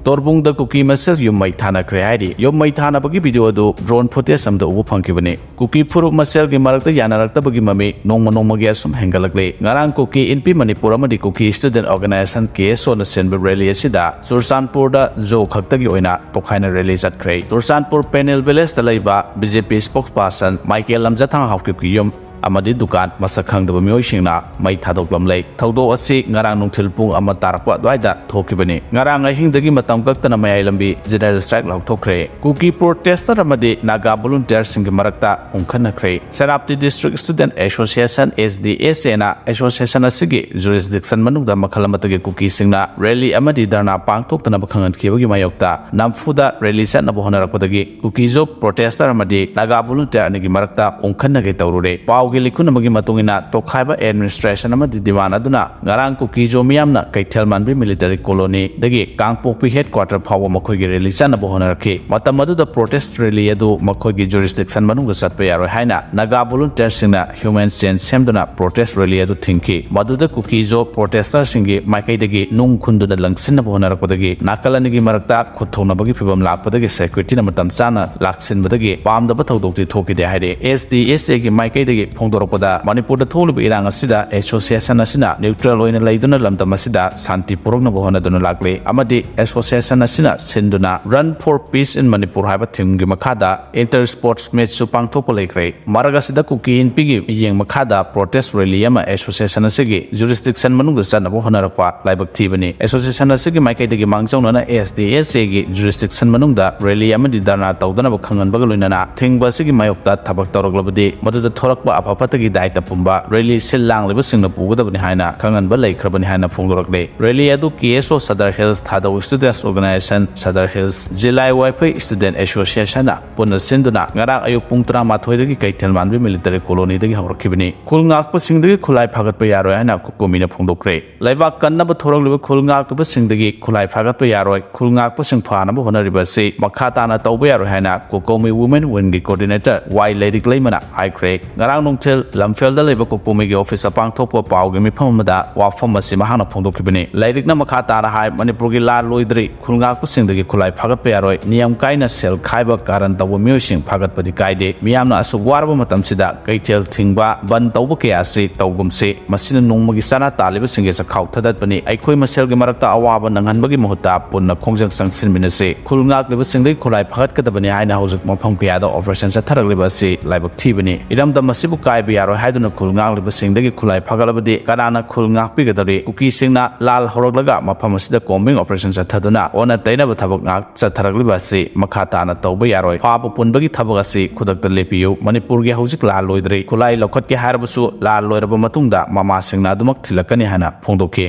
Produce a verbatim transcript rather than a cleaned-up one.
ꯇꯣꯔꯕꯨꯡꯗ ꯀꯨꯀꯤ ꯃꯁꯦꯜ ꯌꯨꯝ ꯃꯩ ꯊꯥꯅꯈ꯭ꯔꯦ ꯍꯥꯏꯔꯤ꯫ ꯌꯨꯝ ꯃꯩ ꯊꯥꯅꯕꯒꯤ ꯚꯤꯗꯤꯑꯣ ꯑꯗꯨ ꯗ꯭ꯔꯣꯟ ꯐꯨꯇꯦꯖ ꯑꯃꯗ ꯎꯕ ꯐꯪꯈꯤꯕꯅꯤ꯫ ꯀꯨꯀꯤ ꯐꯨꯔꯨꯞ ꯃꯁꯦꯜꯒꯤ ꯃꯔꯛꯇ ꯌꯥꯅꯔꯛꯇꯕꯒꯤ ꯃꯃꯤ ꯅꯣꯡꯃ ꯅꯣꯡꯃꯒꯤ ꯑꯁꯨꯝ ꯍꯦꯟꯒꯠꯂꯛꯂꯤ꯫ ꯉꯔꯥꯡ ꯀꯨꯀꯤ ꯏꯟꯄꯤ ꯃꯅꯤꯄꯨꯔ ꯑꯃꯗꯤ ꯀꯨꯀꯤ ꯁ꯭ꯇꯨꯗꯦꯟꯠ ꯑꯣꯔꯒꯅꯥꯏꯖꯦꯁꯟ, ꯀꯦ ꯑꯦꯁ ꯑꯣꯅ ꯁꯤꯟꯕ ꯔꯦꯂꯤ ꯑꯁꯤꯗ ꯆꯨꯔꯆꯥꯟꯄꯨꯔꯗ ꯖꯣ ꯈꯛꯇꯒꯤ ꯑꯣꯏꯅ ꯇꯣꯈꯥꯏꯅ ꯔꯦꯂꯤ ꯆꯠꯈ꯭ꯔꯦ꯫ ꯆꯨꯔꯆꯥꯟꯄꯨꯔ ꯄꯦꯅꯦꯜ ꯚꯤꯂꯦꯖꯇ ꯂꯩꯕ ꯕꯤ ꯖꯦ ꯄꯤ ꯁ꯭ꯄꯣꯛꯁ ꯄꯥꯔꯁꯟ ꯃꯥꯏꯀꯦꯜ ꯂꯝꯖꯊꯥꯡ ꯍꯥꯎꯀꯤꯞꯀꯤ ꯌꯨꯝ ꯑꯃꯗꯤ ꯗꯨꯀꯥꯟ ꯃꯁꯛ ꯈꯪꯗꯕ ꯃꯤꯑꯣꯏꯁꯤꯡꯅ ꯃꯩ ꯊꯥꯗꯣꯛꯂꯝꯂꯦ꯫ ꯊꯧꯗꯣꯛ ꯑꯁꯤ ꯉꯔꯥꯡ ꯅꯨꯡꯊꯤꯜ ꯄꯨꯡ ꯑꯃ ꯇꯥꯔꯛꯄ ꯑꯗꯨꯋꯥꯏꯗ ꯊꯣꯛꯈꯤꯕꯅꯤ꯫ ꯉꯔꯥꯡ ꯑꯍꯤꯡꯗꯒꯤ ꯃꯇꯝ ꯀꯛꯇꯅ ꯃꯌꯥꯏ ꯂꯝꯕꯤ ꯖꯦꯅꯔꯦꯜ ꯁ꯭ꯇ꯭ꯔꯥꯏꯛ ꯂꯥꯎꯊꯣꯛꯈ꯭ꯔꯦ꯫ ꯀꯨꯀꯤ ꯄ꯭ꯔꯣꯇꯦꯁꯇꯔ ꯑꯃꯗꯤ ꯅꯥꯒꯥ ꯚꯣꯂꯨꯟꯇꯤꯌꯔꯁꯤꯡꯒꯤ ꯃꯔꯛꯇ ꯎꯪꯈꯠꯅꯈ꯭ꯔꯦ꯫ Senapati district student association, S D S ꯑꯦꯅ ꯑꯦꯁꯣꯁꯤꯌꯦꯁꯟ ꯑꯁꯤꯒꯤ ꯖꯨꯔꯤꯁꯗꯤꯛꯁꯟ ꯃꯅꯨꯡꯗ ꯃꯈꯜ ꯑꯃꯠꯇꯒꯤ ꯀꯨꯀꯤꯁꯤꯡꯅ ꯔꯦꯂꯤ ꯑꯃꯗꯤ ꯙꯔꯅꯥ ꯄꯥꯡꯊꯣꯛꯇꯅꯕ ꯈꯪꯍꯟꯈꯤꯕꯒꯤ ꯃꯥꯌꯣꯛꯇ ꯅꯝꯐꯨꯗ ꯔꯦꯂꯤ ꯆꯠꯅꯕ ꯍꯣꯠꯅꯔꯛꯄꯗꯒꯤ ꯀꯨꯀꯤꯖꯣ ꯄ꯭ꯔꯣꯇꯦꯁꯇꯔ ꯑꯃꯗꯤ ꯅꯥꯒꯥ ꯚꯣꯂꯨꯟꯇꯤꯌꯔ ꯑꯅꯤꯒꯤ ꯃꯔꯛꯇ ꯎꯪꯈꯠꯅꯒꯦ ꯇꯧꯔꯨꯔꯦ꯫ ꯄꯥꯎꯒꯤ ꯂꯤꯈꯨꯟ ꯑꯃꯒꯤ ꯃꯇꯨꯡ ꯏꯟꯅ, ꯇꯣꯈꯥꯏꯕ ꯑꯦꯗꯃꯤꯅꯤꯁꯇ꯭ꯔꯦꯁꯟ ꯑꯃꯗꯤ ꯗꯤꯃꯥꯟ ꯑꯗꯨꯅ ꯉꯔꯥꯡ ꯀꯨꯀꯤꯖꯣ ꯃꯤꯌꯥꯝꯅ ꯀꯩꯊꯦꯜ ꯃꯥꯟꯕꯤ ꯃꯤꯂꯤꯇꯔꯤ ꯀꯣꯂꯣꯅꯤꯗꯒꯤ ꯀꯥꯡꯄꯣꯛꯄꯤ ꯍꯦꯗꯀ꯭ꯋꯥꯇꯔ ꯐꯥꯎꯕ ꯃꯈꯣꯏꯒꯤ ꯔꯦꯂꯤ ꯆꯠꯅꯕ ꯍꯣꯠꯅꯔꯛꯈꯤ꯫ ꯃꯇꯝ ꯑꯗꯨꯗ ꯄ꯭ꯔꯣꯇꯦꯁ ꯔꯦꯂꯤ ꯑꯗꯨ ꯃꯈꯣꯏꯒꯤ ꯖꯨꯔꯤꯁꯗꯤꯛꯁꯟ ꯃꯅꯨꯡꯗ ꯆꯠꯄ ꯌꯥꯔꯣꯏ ꯍꯥꯏꯅ ꯅꯥꯒꯥ ꯚꯣꯂꯨꯟꯇꯤꯌꯔꯁꯤꯡꯅ ꯍ꯭ꯌꯨꯃꯦꯟ ꯆꯦꯟ ꯁꯦꯝꯗꯨꯅ ꯄ꯭ꯔꯣꯇꯦꯁ ꯔꯦꯂꯤ ꯑꯗꯨ ꯊꯤꯡꯈꯤ꯫ ꯃꯗꯨꯗ ꯀꯨꯀꯤꯖꯣ ꯄ꯭ꯔꯣꯇꯦꯁꯇꯔꯁꯤꯡꯒꯤ ꯃꯥꯏꯀꯩꯗꯒꯤ ꯅꯨꯡ ꯈꯨꯟꯗꯨꯅ ꯂꯪꯁꯤꯟꯅꯕ ꯍꯣꯠꯅꯔꯛꯄꯗꯒꯤ ꯅꯥꯀꯜ ꯑꯅꯤꯒꯤ ꯃꯔꯛꯇ ꯈꯨꯠ ꯊꯧꯅꯕꯒꯤ ꯐꯤꯚꯝ ꯂꯥꯛꯄꯗꯒꯤ ꯁꯦꯀ꯭ꯌꯨꯔꯤꯇꯤꯅ ꯃꯇꯝ ꯆꯥꯅ ꯂꯥꯛꯁꯤꯟꯕꯗꯒꯤ ꯄꯥꯝꯗꯕ ꯊꯧꯗꯣꯛꯇꯤ ꯊꯣꯛꯈꯤꯗꯦ ꯍꯥꯏꯔꯤ꯫ ꯑꯦꯁ ꯗꯤ ꯑꯦꯁ ꯑꯦꯒꯤ ꯃꯥꯏꯀꯩꯗꯒꯤ ꯐꯣꯡꯗꯣꯔꯛꯄꯗ, ꯃꯅꯤꯄꯨꯔꯗ ꯊꯣꯛꯂꯤꯕ ꯏꯔꯥꯡ ꯑꯁꯤꯗ ꯑꯦꯁꯣꯁꯤꯌꯦꯁꯟ ꯑꯁꯤꯅ ꯅ꯭ꯌꯨꯇ꯭ꯔꯦꯜ ꯑꯣꯏꯅ ꯂꯩꯗꯨꯅ ꯂꯝꯗꯝ ꯑꯁꯤꯗ ꯁꯥꯟꯇꯤ ꯄꯨꯔꯛꯅꯕ ꯍꯣꯠꯅꯗꯨꯅ ꯂꯥꯛꯂꯤ ꯑꯃꯗꯤ ꯑꯦꯁꯣꯁꯤꯌꯦꯁꯟ ꯑꯁꯤꯅ ꯁꯤꯟꯗꯨꯅ Run for Peace in Manipur ꯍꯥꯏꯕ ꯊꯤꯝꯒꯤ ꯃꯈꯥꯗ ꯏꯟꯇꯔ ꯁ꯭ꯄꯣꯔꯠꯁ ꯃꯤꯠꯁꯨ ꯄꯥꯡꯊꯣꯛꯄ ꯂꯩꯈ꯭ꯔꯦ꯫ ꯃꯔꯛ ꯑꯁꯤꯗ ꯀꯨꯀꯤ ꯏꯟꯄꯤꯒꯤ ꯃꯤꯠꯌꯦꯡ ꯃꯈꯥꯗ ꯄ꯭ꯔꯣꯇꯦꯁ ꯔꯦꯂꯤ ꯑꯃ ꯑꯦꯁꯣꯁꯤꯌꯦꯁꯟ ꯑꯁꯤꯒꯤ ꯖꯨꯔꯤꯁꯗꯤꯛꯁꯟ ꯃꯅꯨꯡꯗ ꯆꯠꯅꯕ ꯍꯣꯠꯅꯔꯛꯄ ꯂꯥꯏꯕꯛ ꯊꯤꯕꯅꯤ꯫ ꯑꯦꯁꯣꯁꯤꯌꯦꯁꯟ ꯑꯁꯤꯒꯤ ꯃꯥꯏꯀꯩꯗꯒꯤ ꯃꯥꯡꯖꯧꯅꯅ ꯑꯦꯁ ꯗꯤ ꯑꯦꯁ ꯑꯦꯒꯤ ꯖꯨꯔꯤꯁꯗꯤꯛꯁꯟ ꯃꯅꯨꯡꯗ ꯔꯦꯂꯤ ꯑꯃꯗꯤ ꯙꯔꯅꯥ ꯇꯧꯗꯅꯕ ꯈꯪꯍꯟꯕꯒ ꯂꯣꯏꯅꯅ ꯊꯤꯡꯕ ꯑꯁꯤꯒꯤ ꯃꯥꯌꯣꯛꯇ ꯊꯕꯛ ꯇꯧꯔꯛꯂꯕꯗꯤ ꯃꯗꯨꯗ ꯊꯣꯔꯛꯄ ꯑꯐ ꯐꯠꯇꯒꯤ ꯗꯥꯏꯇ ꯄꯨꯝꯕ ꯔꯦꯂꯤ ꯁꯤꯜ ꯂꯥꯡꯂꯤꯕꯁꯤꯡꯅ ꯄꯨꯒꯗꯕꯅꯤ ꯍꯥꯏꯅ ꯈꯪꯍꯟꯕ ꯂꯩꯈ꯭ꯔꯕꯅꯤ ꯍꯥꯏꯅ ꯐꯣꯡꯗꯣꯔꯛꯂꯤ꯫ ꯔꯦꯂꯤ ꯑꯗꯨ ꯀꯦ ꯑꯦꯁ ꯑꯣ ꯁꯗꯔ ꯍꯤꯜꯁ ꯊꯥꯗꯧ ꯁ꯭ꯇꯨꯗꯦꯟꯠꯁ ꯑꯣꯔꯒꯅꯥꯏꯖꯦꯁꯟ, ꯁꯗꯔ ꯍꯤꯜꯁ ꯖꯤꯂꯥꯏ ꯋꯥꯏꯐꯩ ꯁ꯭ꯇꯨꯗꯦꯟꯠ ꯑꯦꯁꯣꯁꯤꯌꯦꯁꯟꯅ ꯄꯨꯟꯅ ꯁꯤꯟꯗꯨꯅ ꯉꯔꯥꯡ ꯑꯌꯨꯛ ꯄꯨꯡ ꯇꯔꯥꯃꯥꯊꯣꯏꯗꯒꯤ ꯀꯩꯊꯦꯜ ꯃꯥꯟꯕꯤ ꯃꯤꯂꯤꯇꯔꯤ ꯀꯣꯂꯣꯅꯤꯗꯒꯤ ꯍꯧꯔꯛꯈꯤꯕꯅꯤ꯫ ꯈꯨꯜ ꯉꯥꯛꯄꯁꯤꯡꯗꯒꯤ ꯈꯨꯠꯂꯥꯏ ꯐꯥꯒꯠꯄ ꯌꯥꯔꯣꯏ ꯍꯥꯏꯅ ꯀꯣꯀꯣꯃꯤꯅ ꯐꯣꯡꯗꯣꯛꯈ꯭ꯔꯦ꯫ ꯂꯩꯕꯥꯛ ꯀꯟꯅꯕ ꯊꯣꯔꯛꯂꯤꯕ ꯈꯨꯜ ꯉꯥꯛꯂꯤꯕꯁꯤꯡꯗꯒꯤ ꯈꯨꯠꯂꯥꯏ ꯐꯥꯒꯠꯄ ꯌꯥꯔꯣꯏ, ꯈꯨꯜ ꯉꯥꯛꯄꯁꯤꯡ ꯐꯥꯅꯕ ꯍꯣꯠꯅꯔꯤꯕ ꯑꯁꯤ ꯃꯈꯥ ꯇꯥꯅ ꯇꯧꯕ ꯌꯥꯔꯣꯏ ꯍꯥꯏꯅ ꯀꯣꯀꯣꯃꯤ ꯋꯨꯃꯦꯟ ꯋꯤꯡꯒꯤ ꯀꯣꯑꯣꯔꯗꯤꯅꯦꯇꯔ ꯋꯥꯏ ꯂꯩꯔꯤꯛ ꯂꯩꯃꯅ ꯍꯥꯏꯈ꯭ꯔꯦ꯫ ꯉꯔꯥꯡ ꯂꯝꯐꯦꯜ, ꯂꯝꯐꯦꯜꯗ ꯂꯩꯕ ꯀꯣꯀꯣꯃꯤꯒꯤ ꯑꯣꯐꯤꯁꯇ ꯄꯥꯡꯊꯣꯛꯄ ꯄꯥꯎꯒꯤ ꯃꯤꯐꯝ ꯑꯃꯗ ꯋꯥꯐꯝ ꯑꯁꯤ ꯃꯍꯥꯛꯅ ꯐꯣꯡꯗꯣꯛꯈꯤꯕꯅꯤ꯫ ꯂꯥꯏꯔꯤꯛꯅ ꯃꯈꯥ ꯇꯥꯅ ꯍꯥꯏ, ꯃꯅꯤꯄꯨꯔꯒꯤ ꯂꯥꯜ ꯂꯣꯏꯗ꯭ꯔꯤ, ꯈꯨꯜ ꯉꯥꯛꯄꯁꯤꯡꯗꯒꯤ ꯈꯨꯠꯂꯥꯏ ꯐꯥꯒꯠꯄ ꯌꯥꯔꯣꯏ, ꯅꯤꯌꯝ ꯀꯥꯏꯅ ꯁꯦꯜ ꯈꯥꯏꯕ ꯀꯥꯔꯟ ꯇꯧꯕ ꯃꯤꯑꯣꯏꯁꯤꯡ ꯐꯥꯒꯠꯄꯗꯤ ꯀꯥꯏꯗꯦ꯫ ꯃꯤꯌꯥꯝꯅ ꯑꯁꯨꯛ ꯋꯥꯔꯕ ꯃꯇꯝꯁꯤꯗ ꯀꯩꯊꯦꯜ ꯊꯤꯡꯕ, ꯕꯟ ꯇꯧꯕ ꯀꯌꯥ ꯑꯁꯤ ꯇꯧꯒꯨꯝꯁꯤ꯫ ꯃꯁꯤꯅ ꯅꯣꯡꯃꯒꯤ ꯆꯔꯥ ꯇꯥꯜꯂꯤꯕꯁꯤꯡꯒꯤ ꯆꯈꯥꯎ ꯊꯥꯗꯠꯄꯅꯤ꯫ ꯑꯩꯈꯣꯏ ꯃꯁꯦꯜꯒꯤ ꯃꯔꯛꯇ ꯑꯋꯥꯕ ꯅꯪꯍꯟꯕꯒꯤ ꯃꯍꯨꯠꯇ ꯄꯨꯟꯅ ꯈꯣꯡꯖꯪ ꯆꯪꯁꯤꯟꯃꯤꯟꯅꯁꯤ꯫ ꯈꯨꯜ ꯉꯥꯛꯂꯤꯕꯁꯤꯡꯗꯒꯤ ꯈꯨꯠꯂꯥꯏ ꯐꯥꯒꯠꯀꯗꯕꯅꯤ ꯍꯥꯏꯅ ꯍꯧꯖꯤꯛ ꯃꯐꯝ ꯀꯌꯥꯗ ꯑꯣꯄꯔꯦꯁꯟ ꯆꯠꯊꯔꯛꯂꯤꯕ ꯑꯁꯤ ꯂꯥꯏꯕꯛ ꯊꯤꯕꯅꯤ꯫ ꯏꯔꯝꯗꯝ ꯑꯁꯤꯕꯨ ꯀꯥꯏꯕ ꯌꯥꯔꯣꯏ ꯍꯥꯏꯗꯨꯅ ꯈꯨꯜ ꯉꯥꯛꯂꯤꯕꯁꯤꯡꯗꯒꯤ ꯈꯨꯠꯂꯥꯏ ꯐꯥꯒꯠꯂꯕꯗꯤ ꯀꯅꯥꯅ ꯈꯨꯜ ꯉꯥꯛꯄꯤꯒꯗꯧꯔꯤ? ꯀꯨꯀꯤꯁꯤꯡꯅ ꯂꯥꯜ ꯍꯧꯔꯛꯂꯒ ꯃꯐꯝ ꯑꯁꯤꯗ ꯀꯣꯝꯕꯤꯡ ꯑꯣꯄꯔꯦꯁꯟ ꯆꯠꯊꯗꯨꯅ ꯑꯣꯟꯅ ꯇꯩꯅꯕ ꯊꯕꯛ ꯉꯥꯛ ꯆꯠꯊꯔꯛꯂꯤꯕ ꯑꯁꯤ ꯃꯈꯥ ꯇꯥꯅ ꯇꯧꯕ ꯌꯥꯔꯣꯏ꯫ ꯐꯥꯕ ꯄꯨꯟꯕꯒꯤ ꯊꯕꯛ ꯑꯁꯤ ꯈꯨꯗꯛꯇ ꯂꯦꯞꯄꯤꯌꯨ꯫ ꯃꯅꯤꯄꯨꯔꯒꯤ ꯍꯧꯖꯤꯛ ꯂꯥꯜ ꯂꯣꯏꯗ꯭ꯔꯤ꯫ ꯈꯨꯠꯂꯥꯏ ꯂꯧꯈꯠꯀꯦ ꯍꯥꯏꯔꯕꯁꯨ ꯂꯥꯜ ꯂꯣꯏꯔꯕ ꯃꯇꯨꯡꯗ ꯃꯃꯥꯁꯤꯡꯅ ꯑꯗꯨꯃꯛ ꯊꯤꯜꯂꯛꯀꯅꯤ ꯍꯥꯏꯅ ꯐꯣꯡꯗꯣꯛꯈꯤ꯫